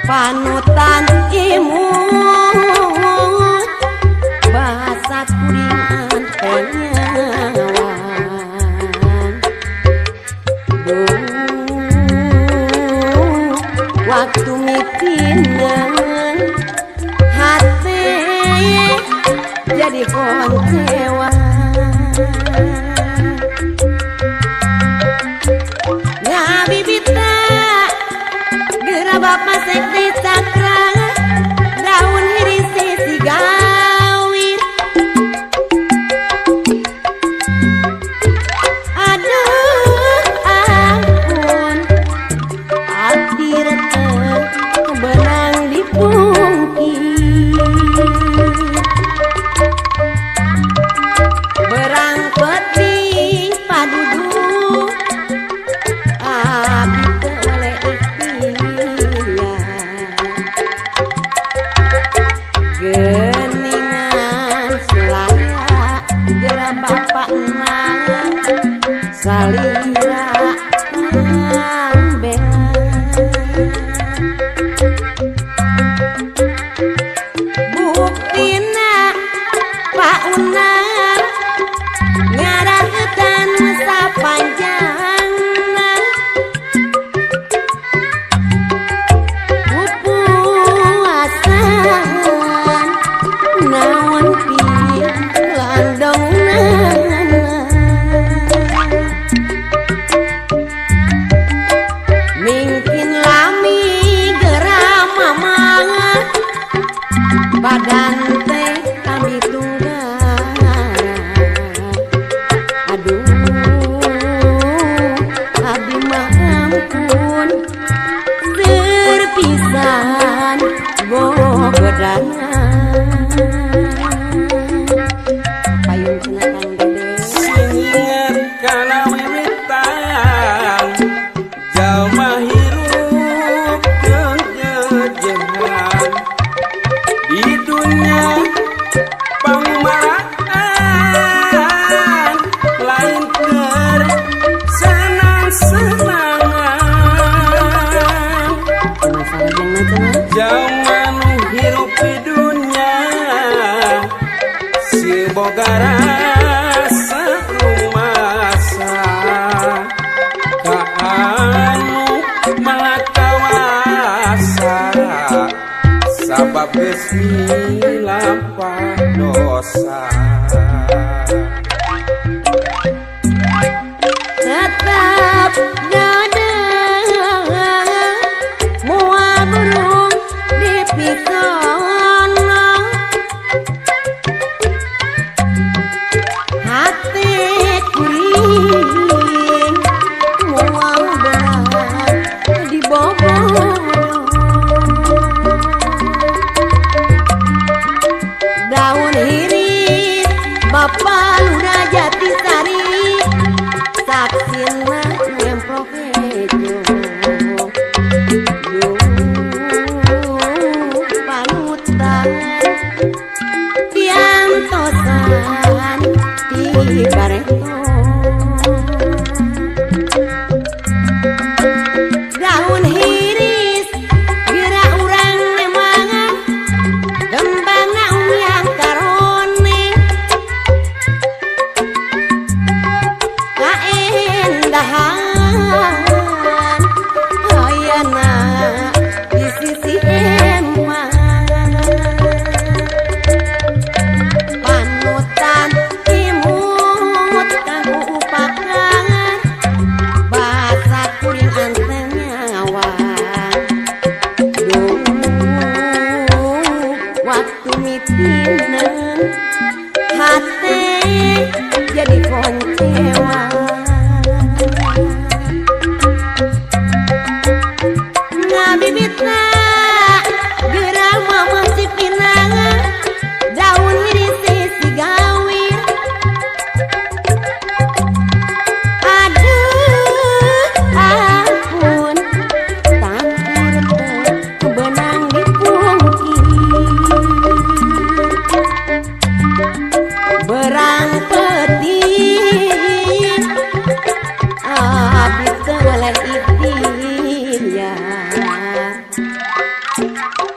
Panutan imut bahasa kuringan penyawan. Waktu mikinan hati jadi koncewa. Ngabibita geura bapak sekti cakra daun hiris sisi gawir. Aduh ampun hati reteng benang dipungkir. Berang peting padudu abdi teu ikhtiar. Geningan sulaya geura bapak nang salira ngambean. Buktina Pak Unar ngaragetan sapanjangna pupuasan naon pilandongna. Mingkin lami geura mamang badan teh kami tunggal. Aduh abdi mah ampun serpisan gogodana. Payung cenah Kang Dede. Singin kana wiwitan jalma hirup jeung jejehan di dunya pangmaraan lain keur senang-senangan. Masalah jeung cenah Jalma nu hirup di dunya si boga rasa rumasa ka anu maha kawasa sabab geus milampah dosa. Tetap dada moal burung dipisono.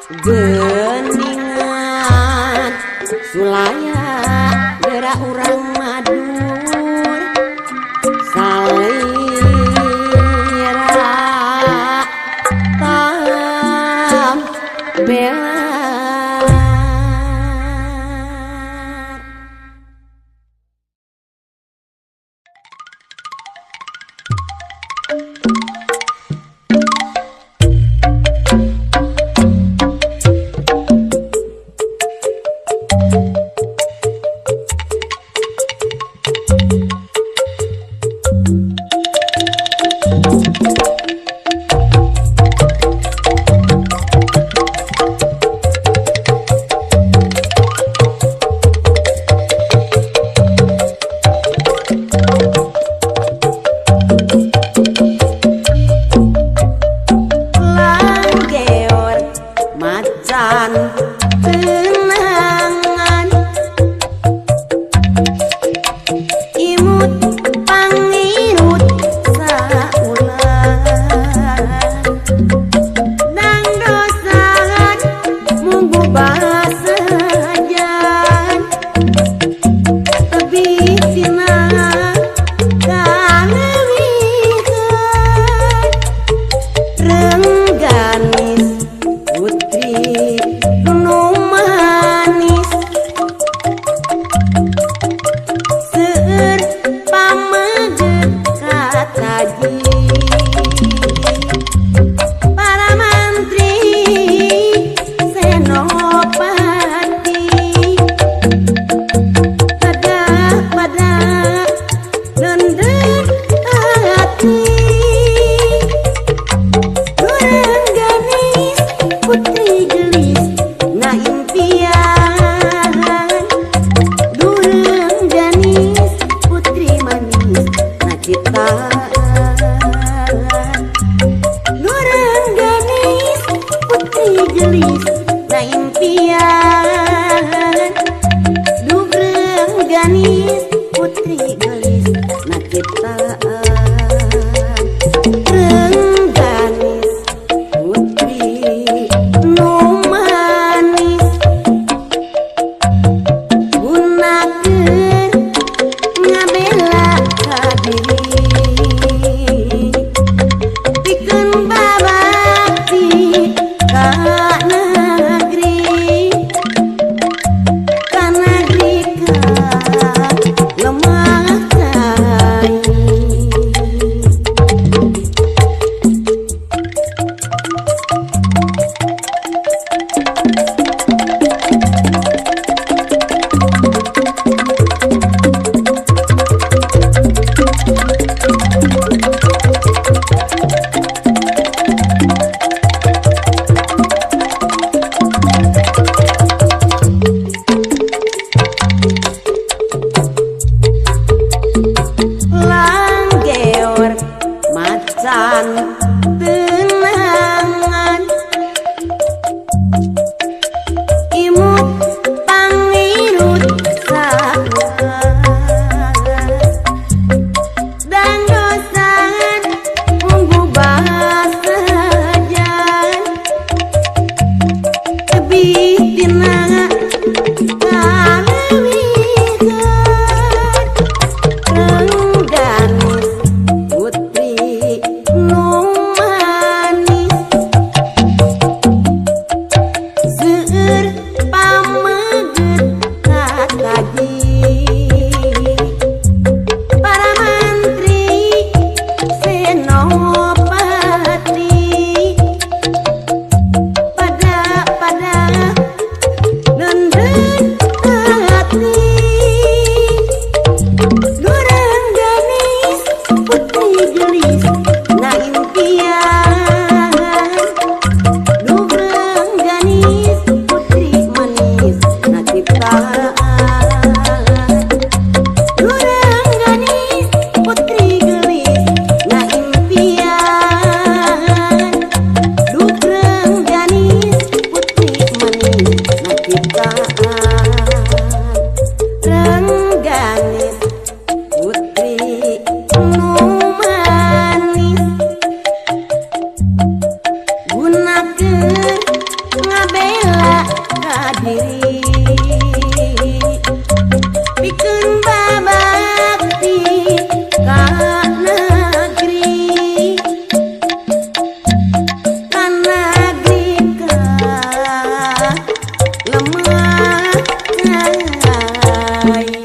Geningan sulaya geura urang Madur salira tam bela. Langgeor macan tenangan imut pangirut saulan nang dosan munggu basejan tebih tina kalewihan Rengganis putri nu manis seueur pameget kataji para mantri senopati pada pada nendeng hati. Rengganis putri gelis na impian Rengganis putri manis na ciptaan Rengganis putri gelis na impian Rengganis putri gelis na ciptaan Rengganis putri nu manis gunakeun ngabela ka diri pikeun babakti ka negeri ka negeri ka lemah kai. Langgeor macan tenangan imut pangirut saulan dangdosan munggu basejan tebih tina kalewihan Rengganis putri nu manis seueur pameget kataji para mantri senopati pada pada Ngabela ka diri pikeun babakti ka negeri ka negeri ka lemah aing.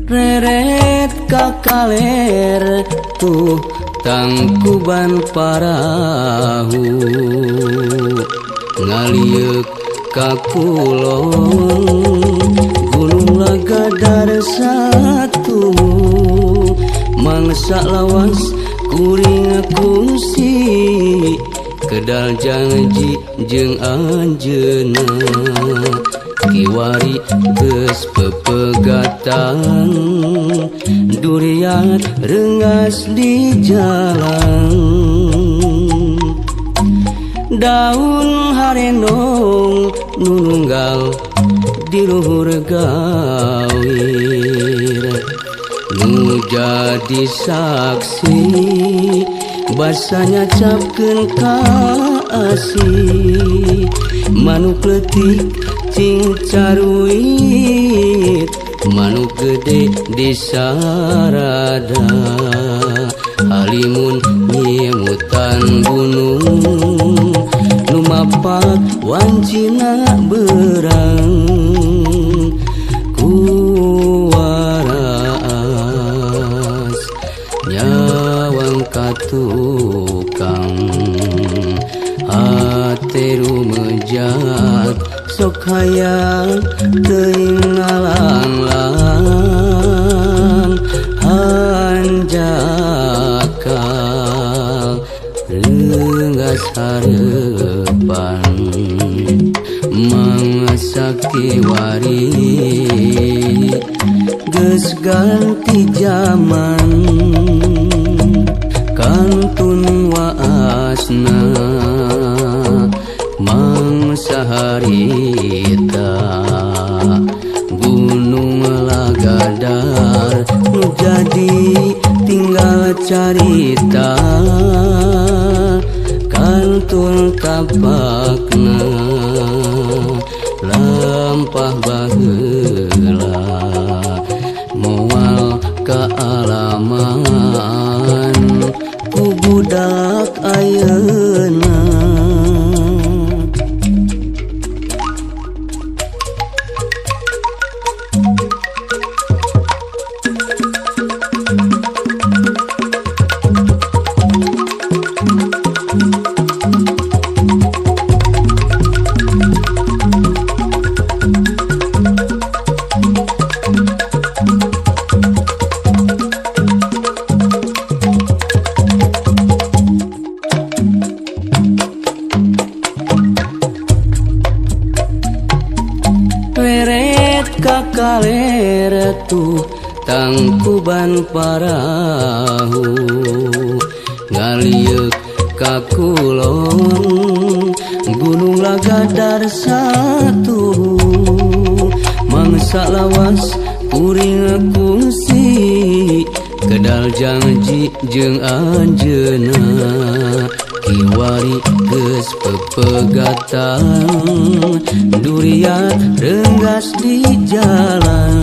Reret kakaler tuh tangkuban parahu ngalieuk ka kulon Gunung Lagadar satu mangsa lawas kuring kungsi kedal janji jeung anjeunna kiwari geus pepegatan durian rengas di jalan daun harendong nu nunggal di luhur gawir nu jadi saksi basanya capkeun ka asih manuk leutik cing caruit manuk gede di sarada halimun nyimutan gunung lumapak wancina berang kuwaraas nyawang katukang hate rumejat sok hayang teuing ngalanglang hanjakal reunggas hareupan mangsa kiwari geus ganti jaman kantun waasna mangsa harita Gunung Lagadar nu jadi tinggal carita kantun tapakna lampah baheula moal kaalaman ku budak ayeuna. Reret kakaler tuh tangkuban parahu ngalieuk ka kulon Gunung Lagadar satu mangsa lawas kuring kungsi kedal janji jeung anjeunna kiwari geus pepegatan durian renggas di jalan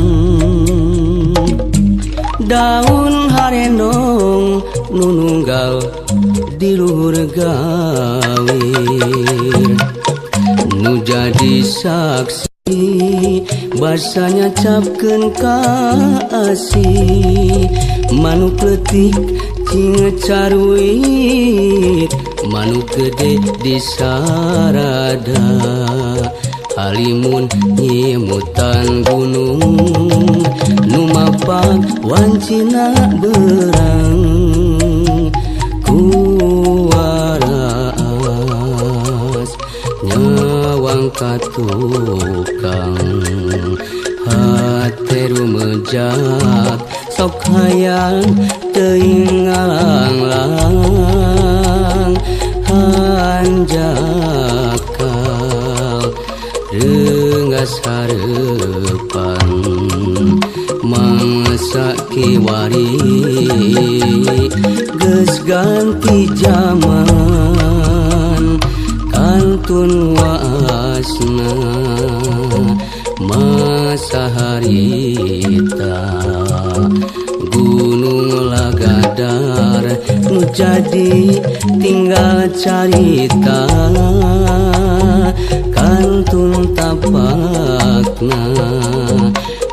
daun harendong nu nunggal di luhur gawir nu jadi saksi basanya capkeun ka asih manuk leutik cing caruit manuk gede di sarada halimun nyimutan gunung nu mapak wancina berang kuwaraas ka tukang hate rumejak sok hayang teuing ngalanglang hanjakal reungas hareupan mangsa kiwari geus ganti jaman kantun waasna masa harita Gunung Lagadar nu jadi tinggal carita kantun tapakna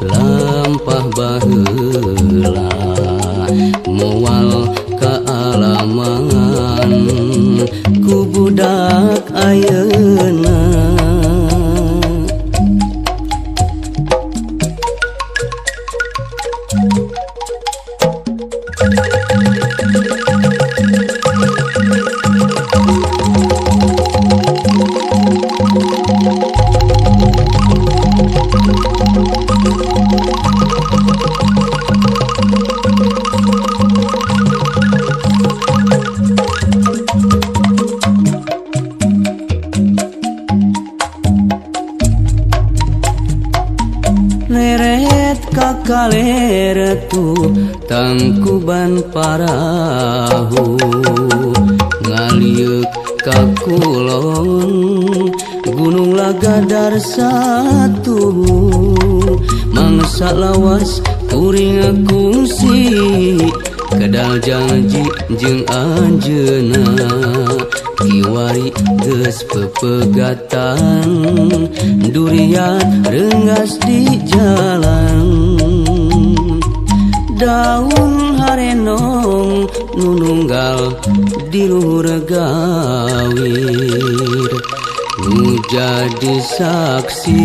lampah baheula moal kaalaman ku budak ayeuna. Leret kakaler tuh tangkuban parahu ngaliuk ka kulon Gunung Lagadar satu mangsa lawas kuring kungsi kedal janji jeung anjeuna kiwari geus pepegatan durian reunggas di jalan daun harenong nu nunggal di luhur gawir nu jadi saksi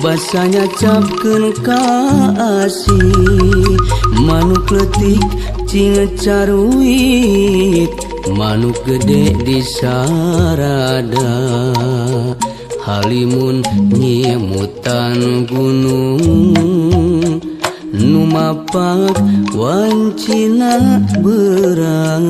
basanya capkeun ka asih manuk leutik cing caruit manuk gede di sarada halimun nyimutan gunung nu mapak wancina beurang.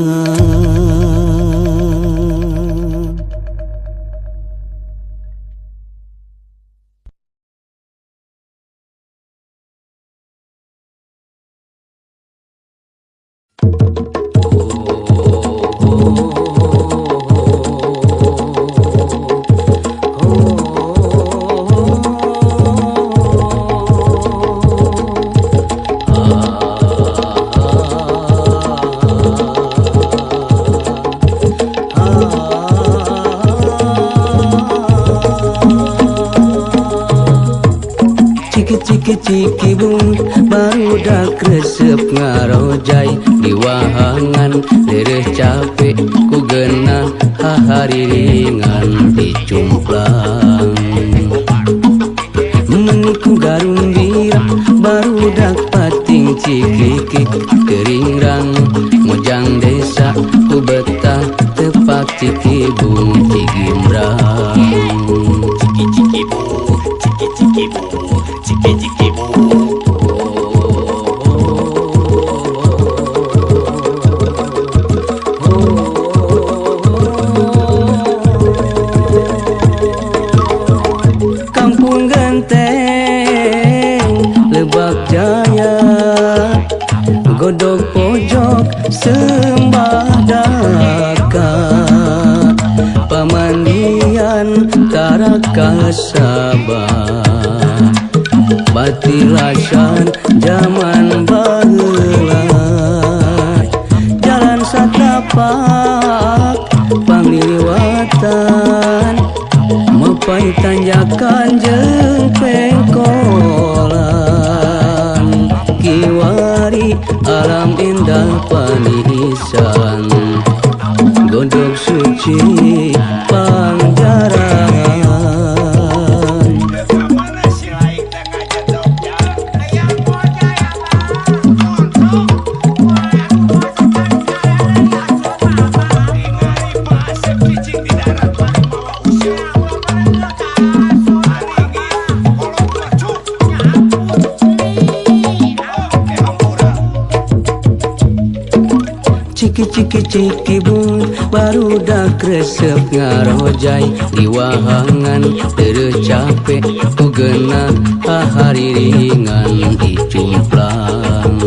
Ciki-ciki bung barudak resep ngarojai di wahangan lereh capek ku genah hahariringan dicumplang meniku garumbira barudak pating cikikik keringrang mojang desa ku betah tepak cikibung cigimbrang ciki-ciki bu ciki-ciki bu ciki-ciki bu. Kampung Genteng Lebak Jaya godog pojok sembah daka pamandian tarakasaba batilasan jaman baheula jalan satapak pangliwatan mapai tanjakan jeung pengkolan kiwari alam indah panisan godog suci pangjaran. Ciki ciki bung barudak resep ngarojai di wahangan teu capek ku geunah hahariringan dicumplang.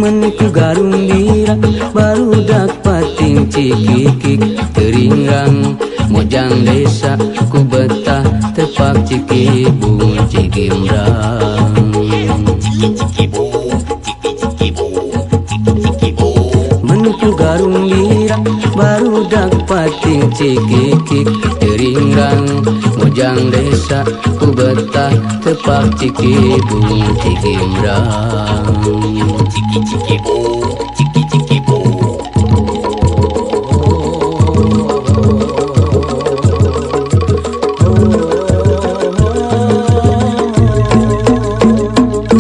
Meniku garumbira barudak pating cikikik teuringrang mojang desa ku betah tepak cikibung cigimbrang. Meniku garumbira barudak pating cikikik teuringrang mojang desa ku betah tepak cikibung cigimbrang. Ciki ciki bu, ciki ciki bu.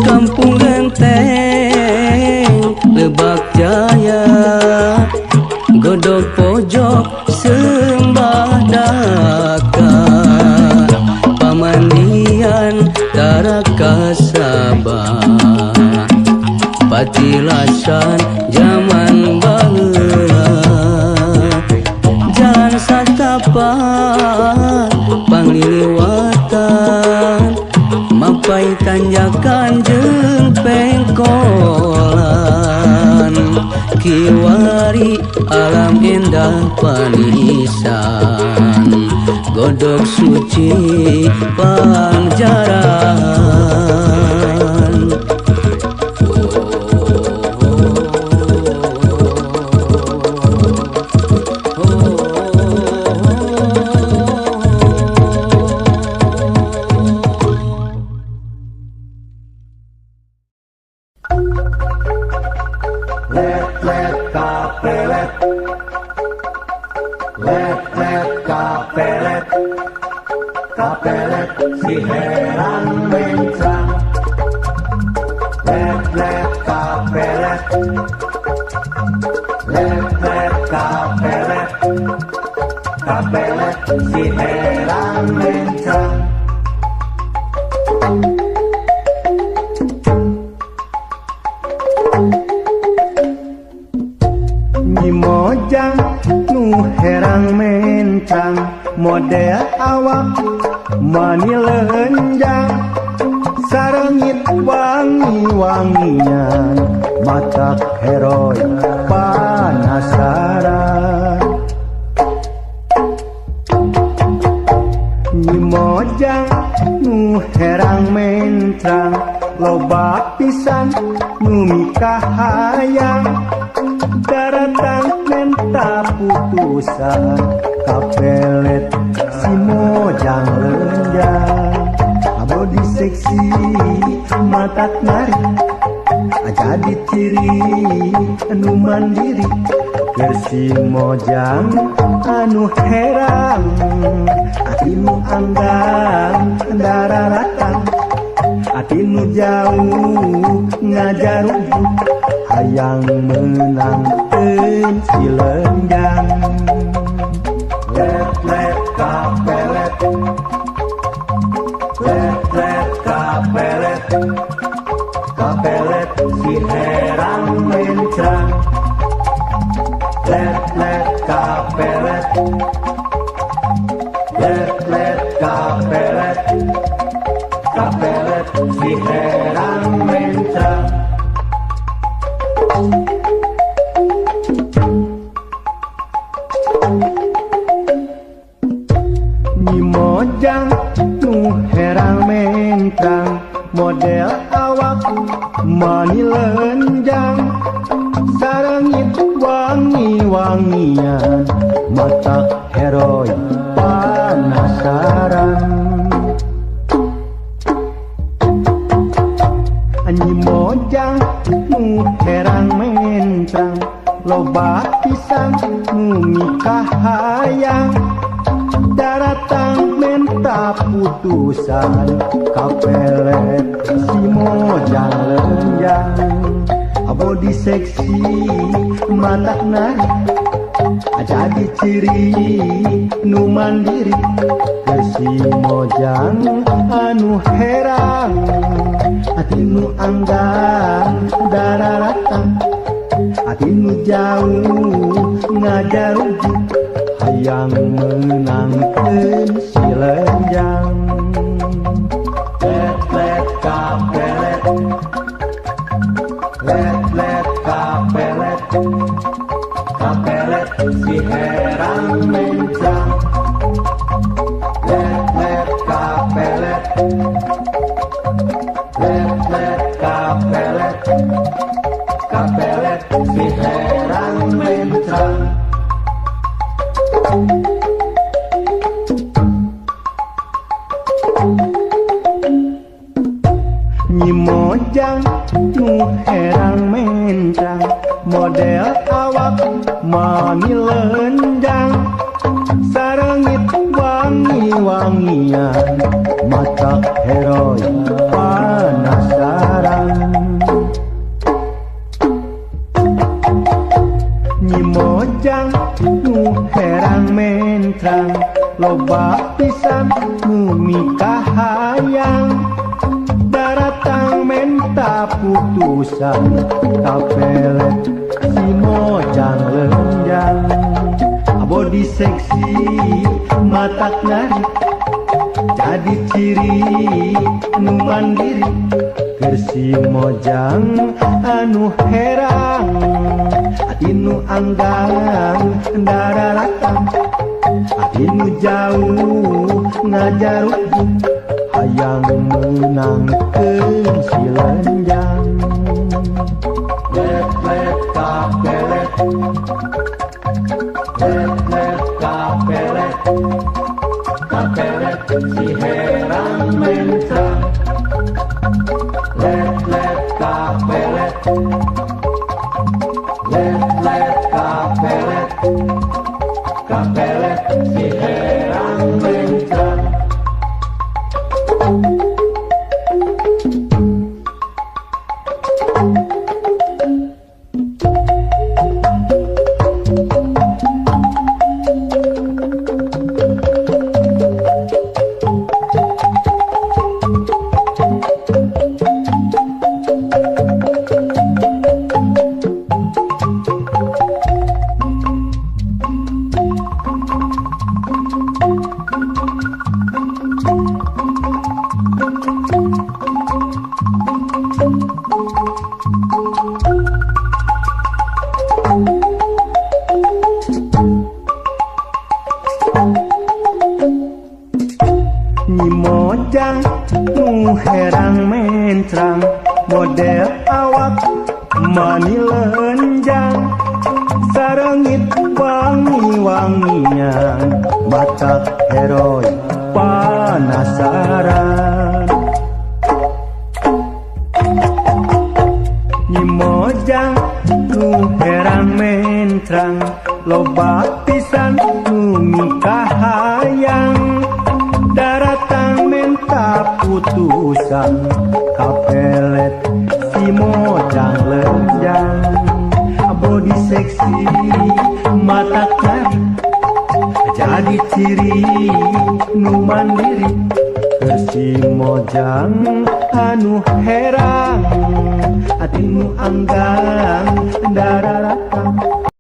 Kampung Genteng Lebak Jaya, godog pojok sembah daka, pamandian tarakasaba, patilasan zaman baheula, jalan satapak pangliliwatan, mapai tanjakan jeung pengkolan, kiwari alam indah panisan, godog suci pangjarahan. Let let kapelet, let let kapelet, kapelet si herang mencang. Let let kapelet, let let kapelet, kapelet si herang mencang. Nyi Mojang nu herang mencang, model awak mani lenjang, sarengit wangi-wangian, matak heroi panasaran. Nyi Mojang nu herang mencang, loba pisan nu mikahayang, daratang menta putusan, kapelet si Mojang lenjang. Body seksi matak nari, jadi ciri anu mandiri, keur si Mojang anu herang, ati nu anggang dararatang, ati nu jauh ngajarujuk, hayang menang si lenjang. Let let kapelet, let let kapelet, kapelet si herang mencang. Let let kapelet, let let kapelet, kapelet si herang mencang. Nyi Mojang nu herang mencang, model awak mani lenjang, sarengit wangi-wangian, matak heroi panasaran. Nyi Mojang nu herang mencang, loba pisan nu mikahayang, daratang menta putusan, kapelet si Mojang lenjang. Body seksi matak nari, jadi ciri nu mandiri, keur si Mojang anu herang, ati nu anggang dararatang, Ati nu jauh ngajarujuk hayang meunangkeun si lenjang. Let let kapelet, let let kapelet, kapelet si herang mencang. Let let kapelet, let let kapelet, kapelet si herang mencang. Nyi Mojang nu herang mencang, model awak mani lenjang, sarengit wangi-wangian, mata heroi panasaran. Nyi Mojang nu herang mencang, loba pisan nu mikahayang, daratang menta putusan, kapelet si Mojang lenjang. Body seksi matak narik, jadi ciri nu mandiri, keur si Mojang anu herang, ati nu anggang dararatang, ati nu jauh ngajarujuk hayang meunangkeun si lenjang. Let let kapelet, let let kapelet, kapelet si herang mencang. Let let kapelet, let let kapelet, kapelet si herang mencang. Nyi Mojang nu herang mencrang, model awak mani lenjang, sarengit wangi-wangian, matak heroi panasaran. Nyi Mojang nu herang mencrang, loba pisan nu mikahayang, daratang menta putusan, kapelet si Mojang lenjang. Body seksi mata tarik, jadi ciri nu mandiri, keur si Mojang anu herang, ati nu anggang dararatang.